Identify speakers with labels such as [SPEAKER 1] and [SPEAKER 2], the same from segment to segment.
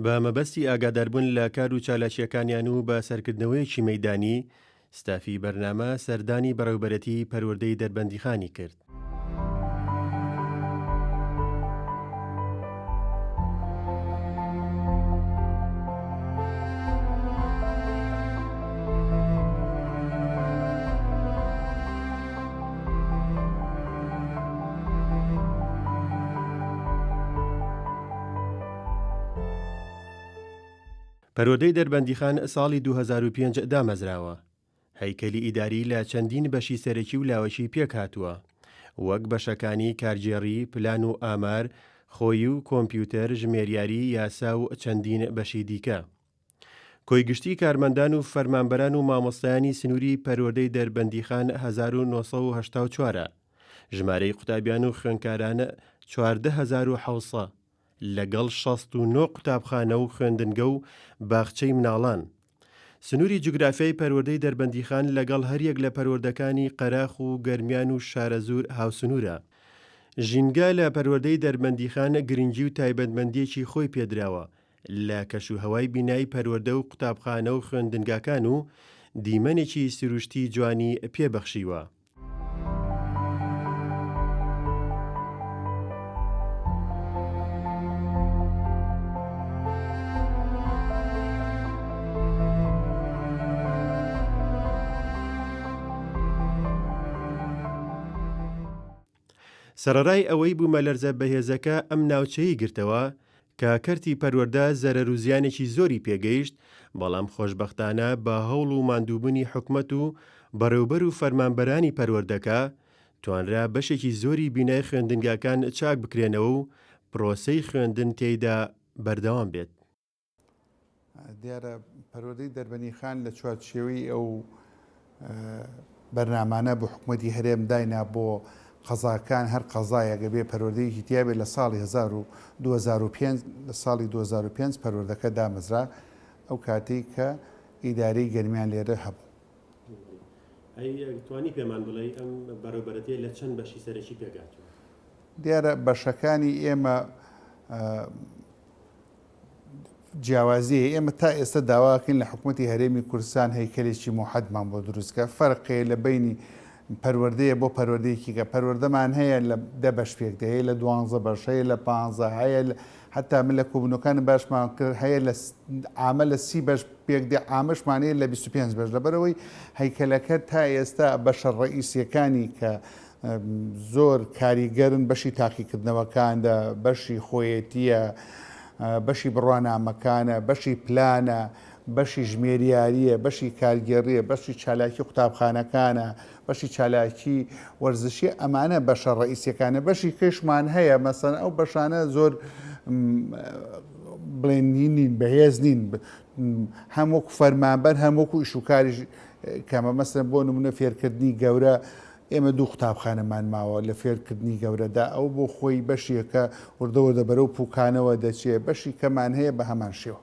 [SPEAKER 1] بە مەبەستی ئاگاداربوون لە کار و چالاکییەکانیان و بە سەرکردنەوەیەکی مەیدانی، ستافی بەرنامە سەردانی بەڕێوبەرێتیی پەروەردەی دەربەندیخانی کرد. پەروەردەی دەربەندیخان ساڵی 2005 دامەزراوە. هەیکەلی ئیداری لە چەندین بەشی سەرەکی و لاوەکی پێکهاتووە، وەک بەشەکانی کارگێڕی، پلان و ئامار، خۆیی و کۆمپیوتەر، ژمێریاری، یاسا و چەندین بەشی دیکە. کۆی گشتی کارمەندان و فەرمانبەران و مامۆستایانی سنووری پەروەردەی دەربەندیخان 1984 ە. ژمارەی قوتابیان و خوێندکاران 14700 لەگەڵ 69 قوتابخانە و خوێندنگە و باخچەی مناڵان. سنووری جوگرافیای پەروەردەی دەربەندیخان لەگەڵ هەریەک لە پەروەردەکانی قەراخ و گەرمیان و شارەزوور هاوسنوورە. ژینگە لە پەروەردەی دەربەندیخان گرنگی و تایبەتمەندییەکی خۆی پێدراوە لە کەشوهەوای بینای پەروەردە و قوتابخانە و خوێندنگاکان و دیمەنێکی سروشتی جوانی پێ بەخشیوە. سەرەڕای ئەوەی بوومەلەرزە بەهێزەکە ئەم ناوچەیەی گرتەوە، کە کەرتی پەروەردە زەرەر و زیانێکی زۆری پێگەیشت، بەڵام خۆشبەختانە بە هەوڵ و ماندووبونی حکومەت و بەڕێوبەر و فەرمانبەرانی پەروەردەکە، توانرا بەشێکی زۆری بینای خوێندنگاکان چاک بکرێنەوە و پرۆسەی خوێندن تێیدا بەردەوام بێت.
[SPEAKER 2] دیارە پەروەردەی دەربەنیخان لە چوارچێوەی ئەو بەرنامانە بۆ حکوومەتی هەرێم داینا بۆ قەزاکان هەر قەزایەک ئەبێ پەروەردەیەکی تیابێ لە ساڵی 2005 لە ساڵی 2005 پەروەردەکە دامەزرا ئەو کاتەی کە ئیدارەی گەرمیان لێرە هەبوو.
[SPEAKER 1] ئەی توانی پێمان بڵێی ئەم بەڕێوبەرەتیە لە چەند بەشی سەرەکی پێکهاتووە؟
[SPEAKER 2] دیارە بەشەکانی ئێمە جیاوازی هەیە ئێمە تا ئێستا داواکەین لە حکوومەتی هەرێمی کوردستان هەیکەلێکی موحەدمان بۆ دروستکە فەرق هەیە لە بینی پەروەردەیە بۆ پەروەردەیەکی کە پەروەردەمان هەیە لە دە بەش پێک دێ هەیە لە دوانزە بەش هەیە لە پانزە هەیە حتا من لە کۆبوونەکانم باشمان کرد هەیە لە عامە لە سی بەش پێک دێ عامەشمان هەیە لە 25 بەش لەبەرەوەی هەیکەلەکە تا ئێستا بەشە ڕئیسیەکانی کە زۆر کاریگەرن بەشی تاقیکردنەوەکاندا، بەشی خۆیەتییە، بەشی بڕوانامەکانە، بەشی پلانە، بەشی ژمێریارییە، بەشی کارگێڕییە، بەشی چالاکی قوتابخانەکانە، بەشی چالاکی وەرزشییە، ئەمانە بەشە ڕەئیسیەکانە، بەشی کەشمان هەیە مەسەن ئەو بەشانە زۆر بڵێن نین بەهێز نین هەم وەکو فەرمانبەر هەم وەکو ئیشوکاریش کەمە مەسەن بۆ نمونە فێرکردنی گەورە ئێمە دوو قوتابخانەمان ماوە لە فێرکردنی گەورەدا، ئەو بۆ خۆی بەشێکە وردە وردە بەرەو پووکانەوە دەچێ، بەشی کەمان هەیە بە هەمان شێوە.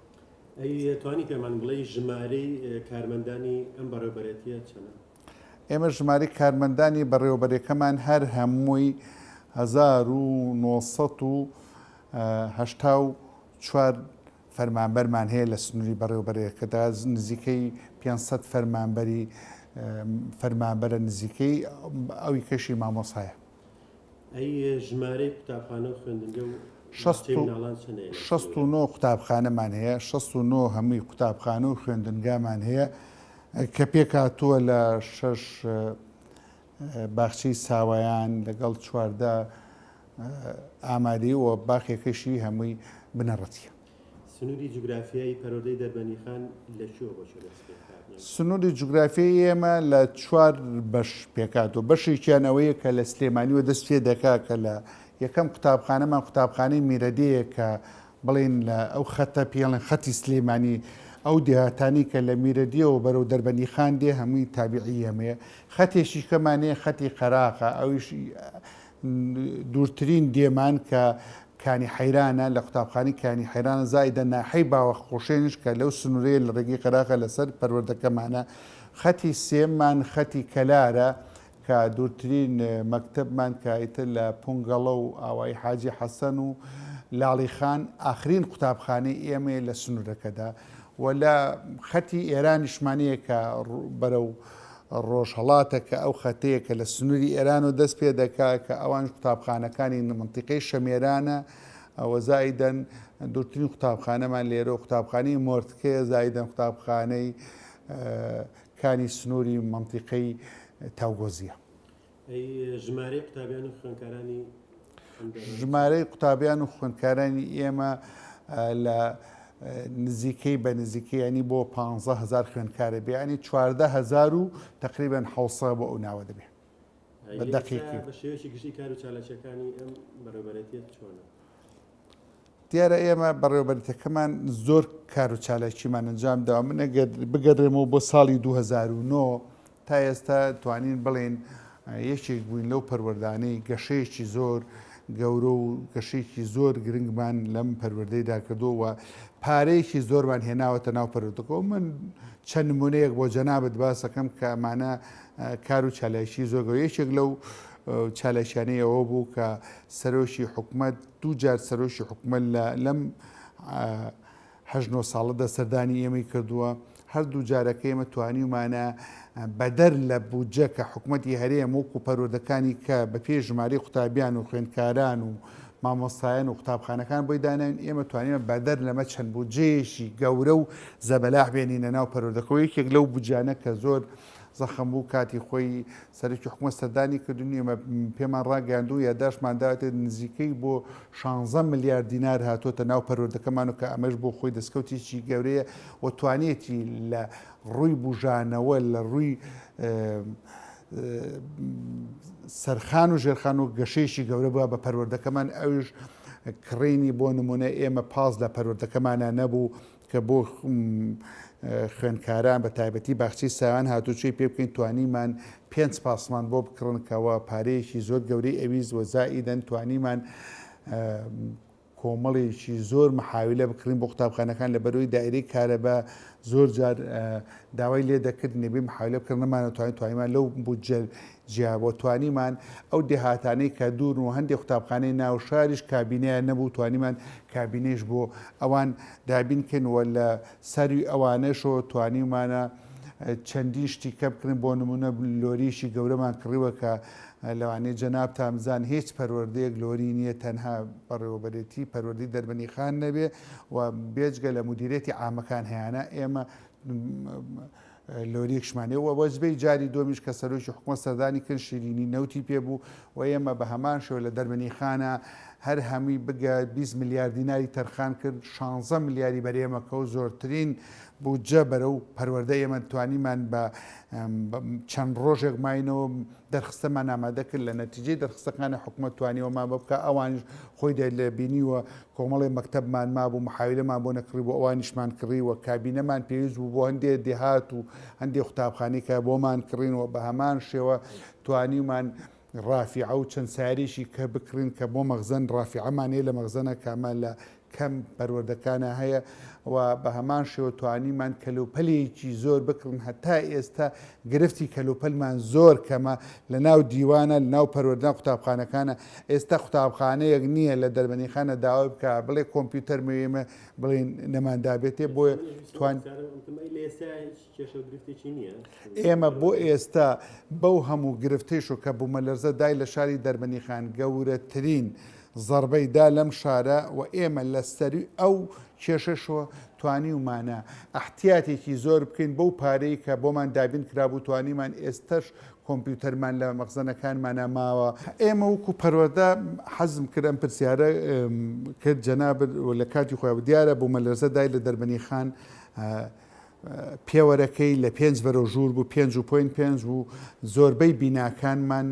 [SPEAKER 1] ئەی توانی پێمان بڵێی ژمارەی کارمەندانی ئەم بەڕێوبەرێتییە چەنە؟
[SPEAKER 2] ئێمە ژمارەی کارمەندانی بەڕێوەبەرێکەمان هەر هەمووی 1984 فەرمانبەرمان هەیە لە سنووری بەڕێوەبەرێکەدا نزیکەی 500 فەرمانبەری فەرمانبەرە نزیکەی ئەوی کەشی مامۆسایە.
[SPEAKER 1] ئەی ژمارەی قوتابخانە و خوێندنگە و باخچەی مناڵان چەند هەیە لە
[SPEAKER 2] 69 قوتابخانەمان هەیە 69 هەمووی قوتابخانە و خوێندنگامان هەیە کە پێکهاتووە لە شەش باخچەی ساوایان لەگەڵ 14 ئامادەی و باقیەکەشی هەمووی بنەڕەتیە.
[SPEAKER 1] سنووری جوگرافیای پەروەردەی دەربەندیخان لە کوێوە بۆ کوێ دەست پێ دەکات؟
[SPEAKER 2] سنووری جوگرافیای ئێمە لە چوار بەش پێکهاتووە، بەشێکیان ئەوەیە کە لە سلێمانیوە دەست پێ دەکات کە لە یەکەم قوتابخانەمان قوتابخانەی میرەدێیە کە بڵێین لە ئەو خەتە پێڵێن خەتی سلێمانی ئەو دێهاتانی کە لە میرەدێوە بەرەو دەربەندیخان دێ هەمووی تابیعی ئێمەیە. خەتێکی کەمان هەیە خەتی قەراخە ئەویش دوورترین دێمان کە کانی حەیرانە لە قوتابخانەی کانی حەیرانە زائیدە ناحیەی باوەخقوشێنیش کە لەو سنوورەیە لە ڕێگەی قەراخە لەسەر پەروەردەکەمانە خەتی سێممان خەتی کەلارە کە دوورترین مەکتەبمان کە ئیتر لە پونگەڵە و ئاوایی حاجی حەسەن و لاڵیخان ئاخرین قوتابخانەی ئێمەیە لە سنوورەکەدا و لە خەتی ئێرانیشمان هەیە کە بەرەو ڕۆژهەڵاتە کە ئەو خەتەیە کە لە سنووری ئێرانەوە دەست پێ دەکا کە ئەوانیش قوتابخانەکانی مەنتیقەی شەمێرانە و زائیدەن دوورترین قوتابخانەمان لێرە و قوتابخانەی مۆرتکەیە زائیدەن قوتابخانەی کانی سنووری مەنتیقەی تاوگۆزیە.
[SPEAKER 1] ئەی ژمارەی قوتابیان و خوێندکارانی ئەم دەڤەرە؟
[SPEAKER 2] ژمارەی قوتابیان و خوێندکارانی ئێمە لە نزیکەی بە نزیکەی ینی بۆ 15 هەزار خوێندکارە بێ ینی 14 هەزار و تقریبا حوسە بۆ ئەو ناوە دەبێ بە دەقیقی.
[SPEAKER 1] بە شێوەیەکی گشتی کار و چالاکییەکانی ئەم بەڕێوەبەرێتییە چۆنە؟
[SPEAKER 2] دیارە ئێمە بەڕێوەبەرێتیەکەمان زۆر کار و چالاکیمان ئەنجام داوە، من ئەگەر بگەڕێمەوە بۆ ساڵی 2009 تا ئێستا توانین بڵێین یەکێک بووین لەو پەروەردانەی گەشەیەکی زۆر گەورە و گەشەیەکی زۆر گرنگمان لەم پەروەردەیدا کردووە و پارەیەکی زۆرمان هێناوەتە ناو پەروەردەکەەوە. من چەند نمونەیەک بۆ جەنابت باسەکەم کە ئەمانە کار و چالاکی زۆر گەورە. یەکێک لەو چالاکیانەی ئەوە بوو کە سەرۆکی حکومەت دوو جار سەرۆکی حکومەت لە لەم هەشت نۆ ساڵەدا سەردانی ئێمەی کردووە، هەردوو جارەکە ئێمە توانیومانە بەدەر لە بودجە کە حکومەتی هەرێم وەکو پەروەردەکانی کە بەپێی ژمارەی قوتابیان و خوێندکاران و مامۆستایان و قوتابخانەکان بۆی داناوین، ئێمە توانیمان بەدەر لەمە چەند بودجەیەکی گەورە و زەبەلاح بێنینە ناو پەروەردەکەوە. یەکێک لەو بودجانە کە زۆر زەخم بوو کاتی خۆی سەرۆکی حکومەت سەردانی کردوین ئێمە پێمان ڕاگەیاندوو یاداشتمان داوەتێ نزیکەی بۆ 16 ملیار دینار هاتووەتە ناو پەروەردەکەمان و کە ئەمەش بۆ خۆی دەستکەوتێکی گەورەیە و توانێتی لە ڕووی بوژانەوە لە ڕووی سەرخان و ژێرخان و گەشەیەکی گەورە بووە بە پەروەردەکەمان ئەویش کڕینی بۆ نمونە ئێمە پاس لە پەروەردەکەمانە نەبوو کە بۆ خوێندکاران بە تایبەتی باخچەی ساویان هاتوچۆی پێ بکەین توانیمان پێنج پاسمان بۆ بکڕن کەەوە پارەیەکی زۆر گەورەی ئەویست وە زائیدەن توانیمان کۆمەڵێکی زۆر محاویلە بکڕین بۆ قوتابخانەکان لە بەرەوەی دایرەی کارەبا زۆر جار داوای لێ دەکرد نەبێ محاولە بکڕن نەمانەتوانی توانیمان لەو بودجە جیابووە توانیمان ئەو دێهاتانەی کە دوورن و هەندێک قوتابخانەی ناو شاریش کابینەیان نەبوو توانیمان کابینەیش بۆ ئەوان دابین کەین و لە سەروی ئەوانەشەوە توانیومانە چەندین شتی کە بکرن بۆ نمونە لۆریەکی گەورەمان کڕیوە کە لەوانەیە جەنابتان بزان هیچ پەروەردەیەک لۆری نییە تەنها بەڕێوەبەرێتی پەروەردەی دەربەنیخان نەبێ و بێجگە لە مدیرێتی عامەکان هەیانە ئێمە لۆریەکشمان هەیە و وەجبەی جاری دووەمیش کە سەرۆکی حکومەت سەردانی کرد شیرینی نەوتی پێ بوو و ئێمە بە هەمان شێوە لە دەربەنیخانە هەر هەمووی بگە 20 ملیار دیناری تەرخان کرد 16 ملیاری بەر ئێمە کەوت زۆرترین بودجە بەرەو پەروەردە ئێمە توانیمان بە چەند ڕۆژێک ماینەوە دەرخستەمان ئامادە کرد لە نەتیجەی دەرخستەکانی حکومەت توانیوەمان بە بکە ئەوانیش خۆی دە لە بینیوە کۆمەڵێ مەکتەبمان مابوو محاویلەمان بۆ نەکڕی بۆ ئەوانیشمان کڕی و کابینەمان پێویست بوو بۆ هەندێ دێهات و هەندێ قوتابخانەی کە بۆمان کڕین و بە هەمان شێوە توانیومان ڕافیعە و چەند سارێکی کە بکڕین کە بۆ مەخزەن ڕافیعەمان هەیە لە مەخزەنە کامە لە کەم پەروەردەکانە هەیە و بە هەمان شێوە توانیمان کەلوپەلێکی زۆر بکڕن هەتا ئێستا گرفتی کەلوپەلمان زۆر کەمە لە ناو دیوانە لە ناو پەروەردە قوتابخانەکانە ئێستا قوتابخانەیەک نییە لە دەربەنیخانە داوای بکە بڵێ کۆمپیوتەر ئێمە بڵێن نەماندابێتێ بۆیە توان ئێمە بۆ ئێستا بەو هەموو گرفتەیش و کە بوومەلەرزە دای لە شاری دەربەنیخان گەورەترین زەڕبەی دا لەم شارە و ئێمە لە سەروی ئەو کێشەشەوە توانیومانە ئەحتیاتێکی زۆر بکەین بەو پارەی کە بۆمان دابین کرابوو توانیمان ئێستەش کۆمپیوتەرمان لە مەخزەنەکانمانا ماوە. ئێمە وەکو پەروەردە حەزم کرد ئەم پرسیارە کرد جەنابت و لە کاتی خۆی دیارە بوومەلەرزە دای لە دەربەنیخان پێوەرەکەی لە پێنج بەرەو ژوور بوو پێنج و point پێنج بوو زۆربەی بیناکانمان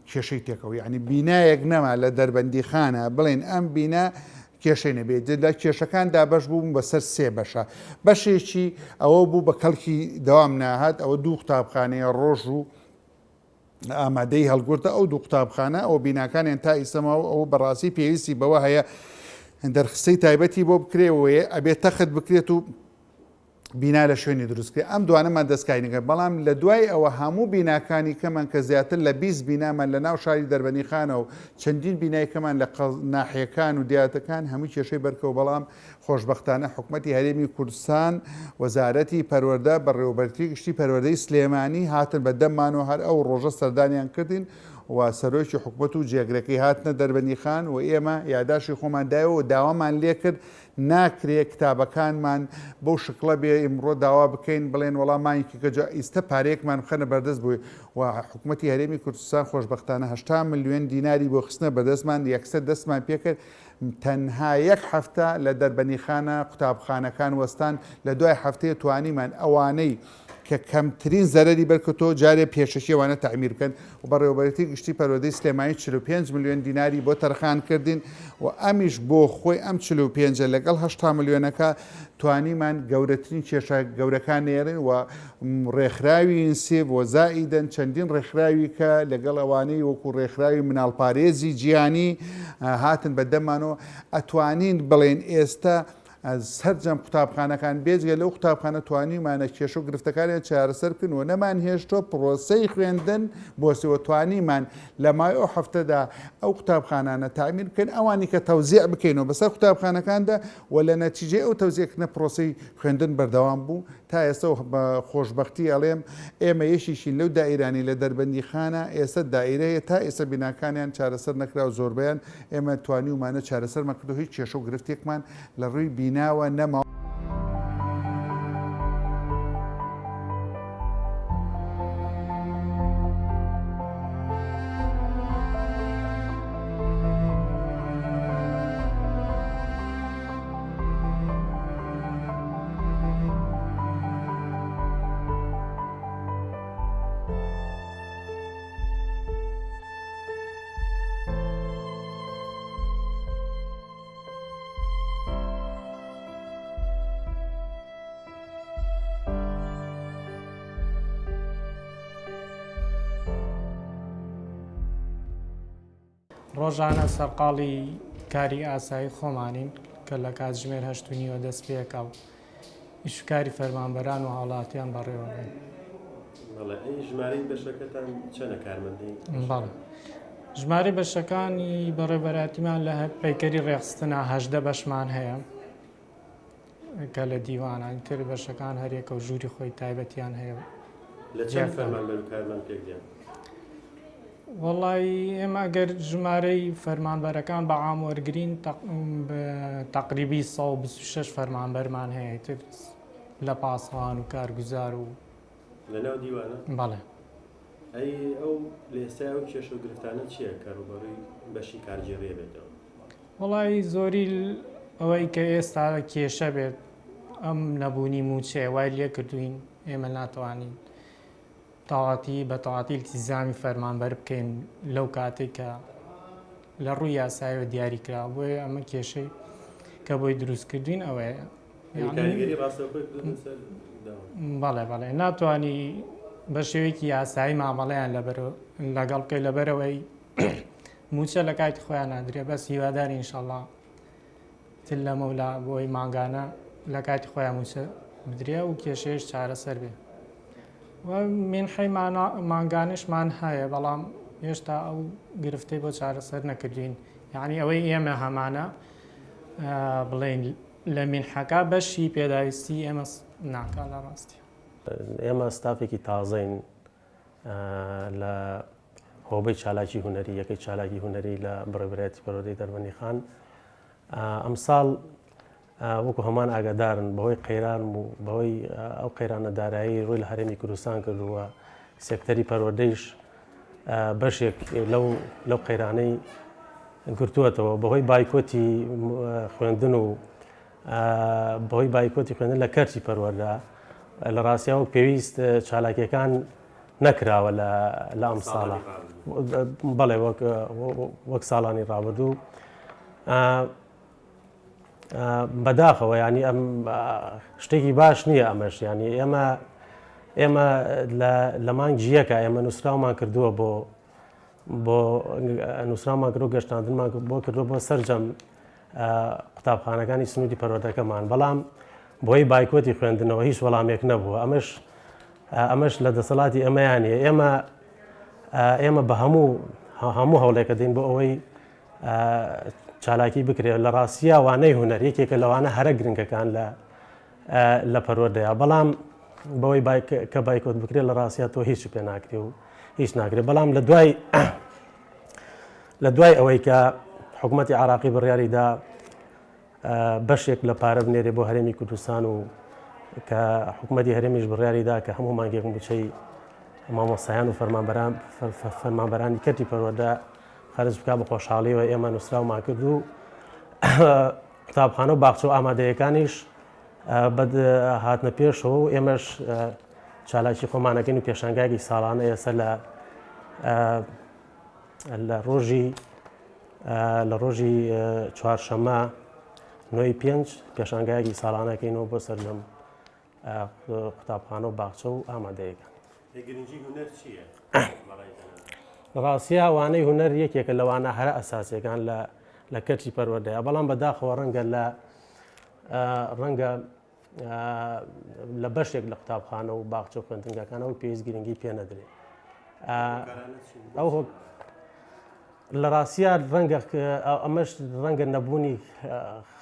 [SPEAKER 2] کێشەی تێکەوە یعنی بینایەک نەما لە دەربەندیخانە بڵێن ئەم بینا کێشەی نەبێت لە کێشەکان دابەش بوو بەسەر سێ بەشە بەشێکی ئەوە بوو بە کەڵکی دەوام ناهات ئەوە دوو قوتابخانەیە ڕۆژ و ئامادەی هەڵگورتە ئەو دوو قوتابخانە ئەو بیناکانیان تا ئیسەما و ئەوە بەڕاستی پێویستی بەوە هەیە دەرخستەی تایبەتی بۆ بکرێ وەیە ئەبێ تەخت بکرێت و. بینا لە شوێنی دروست کرێ ئەم دوانەمان دەستکاری نەکرد بەڵام لە دوای ئەوە هەموو بیناکانی کەمان کە زیاتر لە 20 بینامان لە ناو شاری دەربەنیخانە و چەندین بینای کەمان لە ناحیەکان و دیاتەکان هەموو کێشەی بەرکەوت بەڵام خۆشبەختانە حکومەتی هەرێمی کوردستان وەزارەتی پەروەردە بەڕێوەبەرتی گشتی پەروەردەی سلێمانی هاتن بە دەممان و هەر ئەو ڕۆژە سەردانیان کردین و سەرۆکی حکومەت و جێگرەکەی هاتنە دەربەندیخان و ئێمە یاداشی خۆمان دایەوە و داوامان لێکرد ناکرێ کتابەکانمان بەو شکڵە بێ ئیمڕۆ داوا بکەین بڵێن وەڵا مانگێکی کە جا ئیستە پارەیەکمان بخەنە بەردەست بۆی و حکومەتی هەرێمی کوردستان خۆشبەختانە 80 ملیۆن دیناری بۆ خستنە بەردەستمان یەکسەر دەستمان پێکرد تەنها یەک هەفتە لە دەربەنیخانە قوتابخانەکان وەستان لە دوای هەفتەیە توانیمان ئەوانەی کە کەمترین زەرەری بەرکەوتەوە جارێ پێشەکی ئەوانە تەعمیر بکەن و بەڕێوەبەرێتی گشتی پەروەردەی سلێمانی 45 ملیۆن دیناری بۆ تەرخان کردین و ئەمیش بۆ خۆی ئەم 45 لەگەڵ 80 ملیۆنەکە توانیمان گەورەترین کێشە گەورەکان نێرن و ڕێکخراوی یونسێف و زائیدەن چەندین ڕێکخراوی کە لەگەڵ ئەوانەی وەکو ڕێکخراوی مناڵپارێزی جیهانی هاتن بە دەمانەوە ئەتوانین بڵێن ئێستا سەرجەم قوتابخانەکان بێجگە لەو قوتابخانە توانیومانە کێشە و گرفتەکانیان چارەسەر بکەین و نەمانهێشتووە پرۆسەی خوێندن بوەستێ و توانیمان لە ماوەی ئەو هەفتەدا ئەو قوتابخانانە تەعمیر بکەین ئەوانی کە تەوزیع بکەینەوە بەسەر قوتابخانەکاندا و لە نەتیجەی ئەو تەوزیعکردنە پرۆسەی خوێندن بەردەوام بوو تا ئێستا و بە خۆشبەختی ئەڵێم ئێمە یەکێکین لەو دائیرانەی لە دەربەندیخانە ئێستا دائیرە هەیە تا ئێستا بیناکانیان چارەسەر نەکراوە زۆربەیان ئێمە توانیومانە چارەسەرمان کردو هیچ کێشە و گرفتێکمان لە ڕووی بیناوە نەماوە.
[SPEAKER 3] ڕۆژانە سەرقاڵی کاری ئاسایی خۆمانین کە لە کاتژمێر هەشت و نیوە دەست پێکا و ئیش و کاری فەرمانبەران و هاوڵاتیان بەڕێوەبەین.
[SPEAKER 1] بەڵێ ئەی ژمارەی بەشەکەتان چەنە کارمەندی؟
[SPEAKER 3] بەڵێ ژمارەی بەشەکانی بەڕێوەبەرایەتیمان لە پەیکەری ڕێکخستنە 18 بەشمان هەیە کە لە دیوانە تر بەشەکان هەریەکە و ژووری خۆی تایبەتیان هەیە.
[SPEAKER 1] لە چەند فەرمانبەر و کارمەند پێک دێن؟
[SPEAKER 3] وەڵایی ئێمە ئەگەر ژمارەی فەرمانبەرەکان بە عام وەرگین تەقریبی 126 فەرمانبەرمان هەیە تر لە پاسەوان و کارگوزار و
[SPEAKER 1] لەناو دیوانە؟
[SPEAKER 3] بەڵێ.
[SPEAKER 1] ئەی ئەو لە ئێستا ئەو کێشە و گرفتانە چییە کە ڕووبەڕووی بەشی کارگێڕییە بێتەوە؟
[SPEAKER 3] وەڵایی زۆری ئەوەی کە ئێستا کێشە بێت ئەم نەبوونی مووچەیە وای لێ کردوین ئێمە ناتوانین تەواتی بە تەواتی التیزامی فەرمانبەر بکەین لەو کاتێک کە لە ڕووی یاسایەوە دیاری کرا بۆیە ئەمە کێشەی کە بۆی دروست کردوین ئەوەیە بەڵێ بەڵێ ناتوانی بە شێوەیەکی یاسایی مامەڵەیان لەبەر لەگەڵ بکەی لەبەرەوەی مووچە لە کاتی خۆیان نادرێ بەس هیواداری ئینشەڵا تر لەمەولا بۆی مانگانە لە کاتی خۆیان مووچە بدرێ و کێشەیەش چارەسەر بێ و مینحەی مانگانشمان هەیە بەڵام هێشتا ئەو گرفتەی بۆ چارەسەر نەکردوین یعنی ئەوەی ئێمە هەمانە بڵێن لە مینحەکە بەشی پێداویستی ئێمە ناکا لە ڕاستی.
[SPEAKER 4] ئێمە ستافێکی تازەین لە هۆبەی چالاکی هونەری یەکەی چالاکی هونەری لە بەڕێوەبەرایەتی پەروەردەی دەربەندیخان ئەمساڵ وەکو هەمان ئاگادارن بەهۆی قەیران و بەهۆی ئەو قەیرانە دارایی ڕووی لە هەرێمی کوردستان کردووە سێکتەری پەروەردەیش بەشێک لەو لەو قەیرانەی گرتووەتەوە بەهۆی بایکۆتی خوێندن و بەهۆی بایکۆتی خوێندن لە کەرتی پەروەردە لە ڕاستیا وەک پێویست چالاکیەکان نەکراوە لە لە ئەم ساڵە بەڵێ وەک وەک ساڵانی ڕابردوو بەداخەوە ینی ئەم شتێکی باش نییە ئەمەش ینی ئێمە ئێمە لە مانگی یەکە ئێمە نووسراومان کردووە بۆ بۆ نووسراومان کردو گەشتاندنمان بۆ کردو بۆ سەرجەم قوتابخانەکانی سنووری پەروەردەکەمان بەڵام. بۆی بایکۆتی خوێندنەوە هیچ وەڵامێک نەبووە ئەمەش ئەمەش لە دەسەڵاتی ئێمەیان نیە ئێمە ئێمە بە هەموو هەموو هەوڵێکە دەین بۆ ئەوەی چالاکی بکرێت لە ڕاستیا وانەی هونەر یەکێکە لەوانە هەرە گرنگەکان لە لە پەروەردەیە بەڵام بەوەی کە بایکۆت بکرێت لە ڕاستیا تۆ هیچ پێ ناکرێ و هیچ ناکرێت بەڵام لە دوای لە دوای ئەوەی کە حکوومەتتی عراقی بڕیاری دا بەشێک لە پارە بنێرێ بۆ هەرێمی کوردستان و کە حکوومەتی هەرێمیش بڕیاری دا کە هەموو مانگێک مووچەی مامۆستایان و فەرمانبەران فەرمانبەرانی کەرتی پەروەردە خەرج بکا بە خۆشحاڵیەوە ئێمە نووسراومان کرد و قوتابخانە و باخچە و ئامادەیەکانیش هاتنە پێشەوە و ئێمەش چالاکی خۆمانەکەین و پێشانگایەکی ساڵانە ئێستا لە لە ڕۆژی لە ڕۆژی چوارشەممە نۆی پێنج پێشانگایەکی ساڵانەکەینەوە بۆ سەرجەم قوتابخانە و باخچە و ئامادەیەکان.
[SPEAKER 1] گرنگی هونەر چییە؟
[SPEAKER 4] ڕاستیا وانەی هونەر یەکێکە لە وانە هەرە ئەساسیەکان لە لە کەرتی پەروەردەیە بەڵام بەداخەوە ڕەنگە لە ڕەنگە لە بەشێک لە قوتابخانە و باخچە و خوێندنگاکانەوە پێویست گرنگی پێ نەدرێت ئەو لە ڕاستیا ڕەنگە ئەمەش ڕەنگە نەبوونی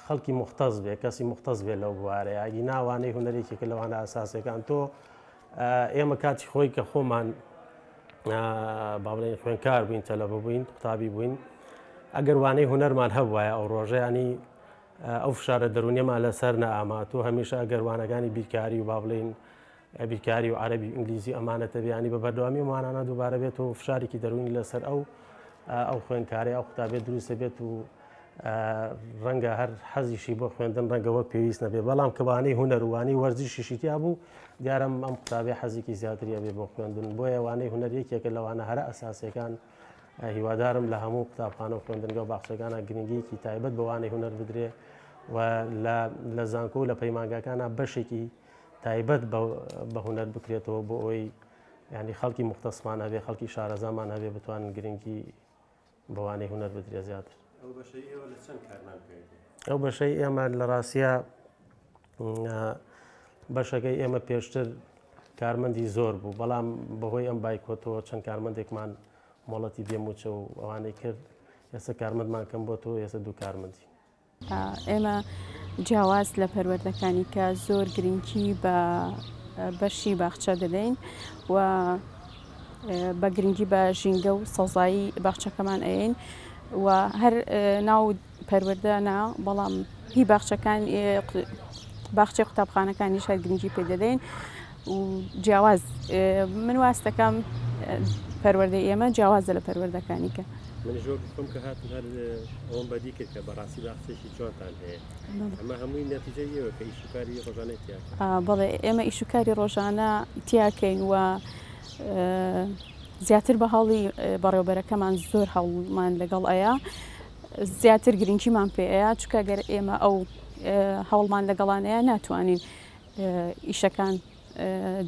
[SPEAKER 4] خەڵکی مختەز بێ کەسی مختەز بێ لەو بوارەیە ئەگینا وانەی هونەرێکێکە لەوانە ئاساسەکان تۆ ئێمە کاتی خۆی کە خۆمان با بڵێن خوێنکار بووین تەلەبە بووین قوتابی بووین ئەگەر وانەی هونەرمان هەبوایە ئەو ڕۆژەیانی ئەو فشارە دەروونیەمان لەسەر نەئاما تۆ هەمیشە ئەگەر وانەکانی بیرکاری و با بڵێین بیرکاری و عەرەبی و ئینگلیزی ئەمانە تەبیانی بە بەردەوامی ئەمانانە دووبارە بێت و فشارێکی دەروونی لەسەر ئەو ئەو خوێندکارەی ئەو قوتابیە دروستە بێت و ڕەنگە هەر حەزیشی بۆ خوێندن ڕەنگە وەک پێویست نەبێ بەڵام کەوانەی هونەروانی وەرزشیشی تیا بوو دیارم ئەم قوتابی حەزێکی زیاتری ئەبێ بۆ خوێندن بۆیە وانەی هونەر یەکێکە لەوانە هەرە ئەساسیەکان هیوادارم لە هەموو قوتابخانە و خوێندنگە و باخچەکانە گرنگیەکی تایبەت بە وانەی هونەر بدرێ و لە زانکۆ و لە پەیمانگاکانە بەشێکی تایبەت بە هونەر بکرێتەوە بۆ ئەوەی ینی خەڵکی مختصمان هەبێ خەڵکی شارەزامان هەبێ بتوانن گرنگی بەوانەی هونەر بدرێ زیاتر.
[SPEAKER 1] ئەو بەشەی ئێوە لە چەند کارمەند پێک دێ؟
[SPEAKER 4] ئەو بەشەی ئێمە لە ڕاستیا بەشەکەی ئێمە پێشتر کارمەندی زۆر بوو بەڵام بەهۆی ئەم بایکۆتەوە چەند کارمەندێکمان مۆڵەتی بێ مووچە و ئەوانەی کرد ئێستا کارمەندمان کەم بۆ تۆ ئێستا دوو کارمەندی.
[SPEAKER 5] ئێمە جیاواز لە پەروەردەکانی کە زۆر گرنگی بە بەشی باخچە دەدەین و بە گرنگی بە ژینگە و سەوزایی باخچەکەمان ئەین و هەر ناو پەروەردە نا بەڵام هی باخچەکان باخچەی قوتابخانەکانیش هەر گرنگی پێ دەدەین و جیاواز من واست دەکەم پەروەردەی ئێمە جیاوازە لە پەروەردەکانی کە.
[SPEAKER 1] منیش وەک خۆم کە هاتم هەر ئەوەم بەدی کرد کە بەڕاستی باخچەیەکی جوانتان هەیە ئەمە هەمووی نەتیجەی ئێوە کە ئیش و کاری ڕۆژانەی تیا کەن.
[SPEAKER 5] بەڵێ ئێمە ئیش و کاری ڕۆژانە تیاکەین و زیاتر بە هەوڵی بەڕێوبەرەکەمان زۆر هەوڵمان لەگەڵ ئەیا زیاتر گرنگیمان پێ ئەیا چونکە گەر ئێمە ئەو هەوڵمان لەگەڵانەیە ناتوانین ئیشەکان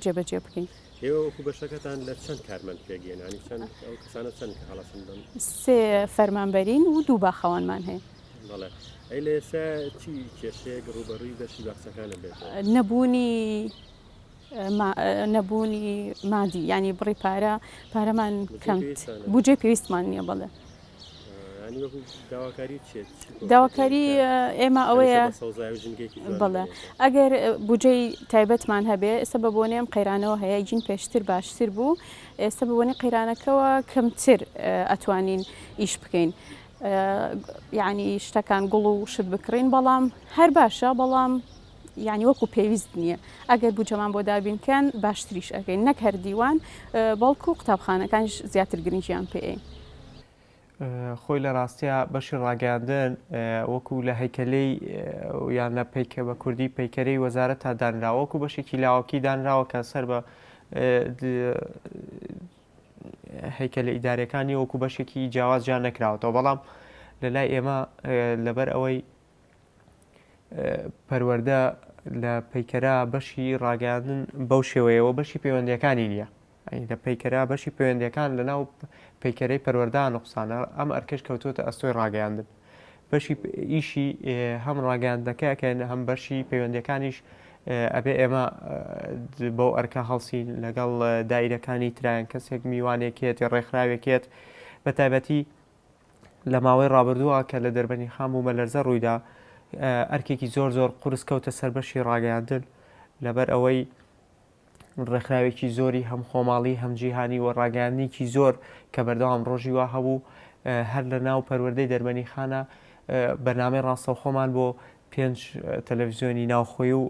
[SPEAKER 5] جێبەجێ بکەین.
[SPEAKER 1] ئێوە وەکو بەشەکەتان لە چەند کارمەند پێکدێن؟ یانی چەند ئەو کەسانە چەند کە هەڵەسن بەم؟
[SPEAKER 5] سێ فەرمانبەرین و دوو باخەوانمان هەیە.
[SPEAKER 1] بەڵێ. ئەی لە ئێستا چی کێشەیەک ڕووبەڕووی بەشی باخچەکان ئەبێتەوە؟
[SPEAKER 5] نەبوونی نەبوونی مادی یانی بڕی پارە پارەمان کەم بودجەی پێویستمان نییە بەڵێ. داواکاری ئێمە ئەوەیە بەڵێ ئەگەر بودجەی تایبەتمان هەبێ ئێستا بە بۆنەی ئەم قەیرانەوە هەیە گین پێشتر باشتر بوو ئێستا بە بۆنەی قەیرانەکەوە کەمتر ئەتوانین ئیش بکەین یعنی شتەکان گوڵ و شت بکڕین بەڵام هەر باشە بەڵام یعنی وەکو پێویست نییە ئەگەر بودجەمان بۆ دابین کەن باشتریش ئەەکەین نەک هەر دیوان بەڵکو قوتابخانەکانیش زیاتر گرنگیان پێ
[SPEAKER 6] خۆی لە ڕاستیا بەشی ڕاگەیاندن وەکو لە هەیکەلەی یان لە پەیکە بە کوردی پەیکەرەی وەزارەت تا دانراوە وەکو بەشێکی لاوەکی دانراوە کە سەر بە هەیکەلە ئیدارەکانی وەکو بەشێکی جیاواز جیا نەکراوەتەوە بەڵام لە لای ئێمە لەبەر ئەوەی پەروەردە لە پەیکەرە بەشی ڕاگەیاندن بەو شێوەیەوە بەشی پەیوەندیەکانی نییە لە پەیکەرە بەشی پەیوەندیەکان لە ناو پەیکەرەی پەروەردە نوقسانە ئەم ئەرکەش کەوتووەتە ئەستۆی ڕاگەیاندن بەشی ئیشی هەم ڕاگەیاندنەکە ئەکەن هەم بەشی پەیوەندیەکانیش. ئەبێ ئێمە بەو ئەرکە هەڵسین لەگەڵ دایرەکانی ترایان کەسێک میوانێکێت ڕێکخراوێکێت بە تایبەتی لە ماوەی ڕابردووە کە لە دەربەنیخان بوومەلەرزە ڕوویدا ئەرکێکی زۆر زۆر قورس کەوتە سەر بەشی ڕاگەیاندن لەبەر ئەوەی ڕێکخراوێکی زۆری هەم خۆماڵی هەم جیهانی و ڕاگەیاندنێکی زۆر کە بەردەوام ڕۆژی وا هەبوو هەر لە ناو پەروەردەی دەربەنیخانە بەرنامەی ڕاستەوخۆمان بۆ پێنج تەلەڤزیۆنی ناوخۆی و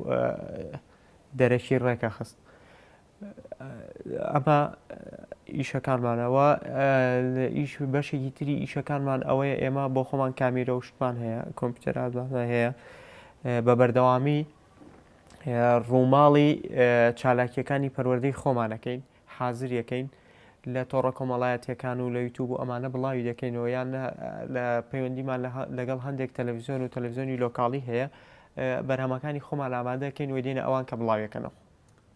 [SPEAKER 6] دەرەکی ڕێکەخست. ئەمە ئیشەکانمانەوە ئیش بەشێکی تری ئیشەکانمان ئەوەیە ئێمە بۆ خۆمان کامیرە و شتمان هەیە کۆمپیوتەراتمان هەیە بە بەردەوامی ڕووماڵی چالاکیەکانی پەروەردەی خۆمانەکەین حازریەکەین لە تۆڕە کۆمەڵایەتیەکان و لە یوتوب و ئەمانە بڵاوی دەکەینەوە یان لە پەیوەندیمان لەگەڵ هەندێک تەلەڤزیۆن و تەلەڤزیۆنی لۆکاڵی هەیە بەرهەمەکانی خۆمان ئامادەکەین و دێنە ئەوان کە بڵاویەکەنەوە.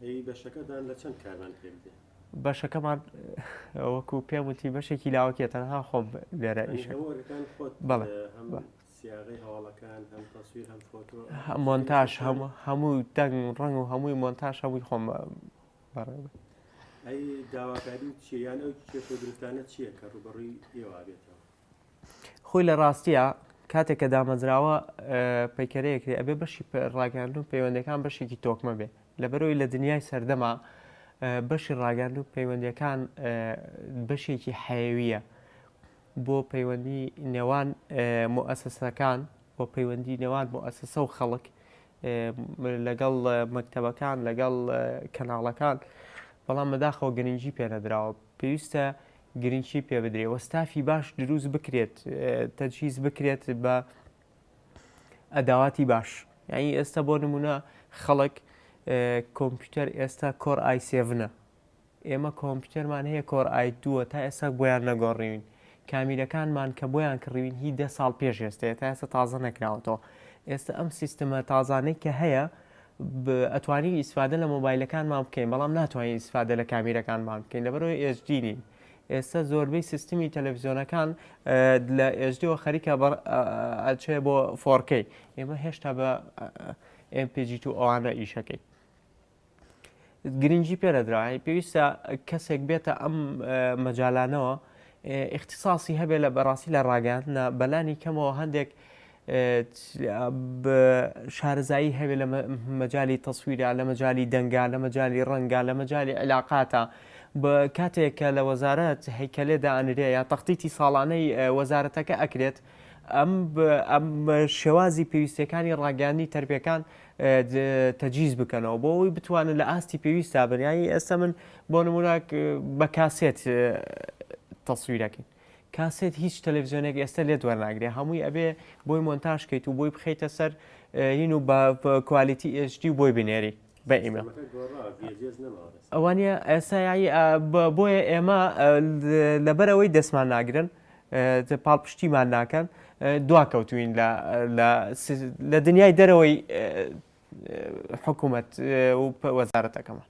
[SPEAKER 1] ئەی بەشەکەتان لە چەند کارمەند پێک دێ؟
[SPEAKER 6] بەشەکەمان وەکو پێم وتی بەشێکی لاوەکیە تەنها خۆم لێرە ئیش
[SPEAKER 1] هەموو ئەرکەکان خۆت
[SPEAKER 6] بەڵێ
[SPEAKER 1] هەم سیاغەی هەواڵەکان هەم تەسویر هەم فۆتۆ
[SPEAKER 6] مۆنتاژ هەموو هەموو دەنگ و ڕەنگ و هەمووی مۆنتاژ هەمووی خۆم بەڕێوە
[SPEAKER 1] ئەی داواکاری چیە یان ئەو کێشە و گرفتانە چییە کە ڕووبەڕووی ئێوە بێتەوە؟
[SPEAKER 6] خۆی لە ڕاستیە کاتێک کە دامەزراوە پەیکەرەیەک کرێ ئەبێ بەشی ڕاگەیاندن و پەیوەندەکان بەشێکی تۆکمە بێ لەبەرەوەی لە دنیای سەردەما بەشی ڕاگەاند و پەیوەندیەکان بەشێکی حەیەویە بۆ پەیوەندی نێوان موئەسەسەکان بۆ پەیوەندی نێوان موئەسەسە و خەڵک لەگەڵ مەکتەبەکان لەگەڵ کەناڵەکان بەڵام بەداخەوە گرنگی پێنەدراوە پێویستە گرنگی پێ بدرێ و ستافی باش دروست بکرێت تەجهیز بکرێت بە ئەداواتی باش یعنی ئێستا بۆ نمونە خەڵک کۆمپیوتەر ئێستا Core i7 ە ئێمە کۆمپیوتەرمان هەیە Core i دووە تا ئێستا بۆیان نەگۆڕیوین کامیرەکانمان کە بۆیان کڕیوین هی دە ساڵ پێش ئێستەیە تا ئێستا تازە نەکراوەتەوە ئێستا ئەم سیستمە تازانەی کە هەیە ئەتوانین ئیسفادە لە مۆبایلەکانمان بکەین بەڵام ناتوانین ئیسفادە لە کامیرەکانمان بکەین لەبەرەوەی HD نین ئێستا زۆربەی سیستمی تەلەڤزیۆنەکان لە HD ەوە خەریکە ئەچێ بۆ 4K ئێمە هێشتا بە MPG 2 ئەوانە ئیشەکەی گرنگی پێ نەدراوە یانی پێویستە کەسێک بێتە ئەم مەجالانەوە ئیختیساسی هەبێ لە بەڕاستی لە ڕاگەیاندنە بەلانی کەمەوە هەندێک شارەزایی هەبێ لە مەجای تەسویرە لە مەجای دەنگا لە مەجای ڕەنگا لە مەجای علااقاتە بە کاتێک کە لە وەزارەت هەیکەلێدا ئەنرێ یا تەختیتی ساڵانەی وەزارەتەکە ئەکرێت ئەم ئەم شێوازی پێویستەکانی ڕاگەیاندنی تەربیەکان تەجیز بکەنەوە بۆ ئەوەی بتوانن لە ئاستی پێویستا بن یانی ئێستا من بۆ نمونە بە کاسێت تەسویرەکەین کاسێت هیچ تەلەڤزیۆنێک ئێستا لێت وەرناگرێ هەمووی ئەبێ بۆی مۆنتاژ کەیت و بۆی بخەیتە سەر هین و بە quality HD و بۆی بنێری بە ئیمێڵ ئەوانە ئێستا بۆیە ئێمە لەبەرەوەی دەستمان ناگرن پاڵپشتیمان ناکەن دواکەوتوین لە دنیای دەرەوەی حکوومەت و وەزارەتەکەمان.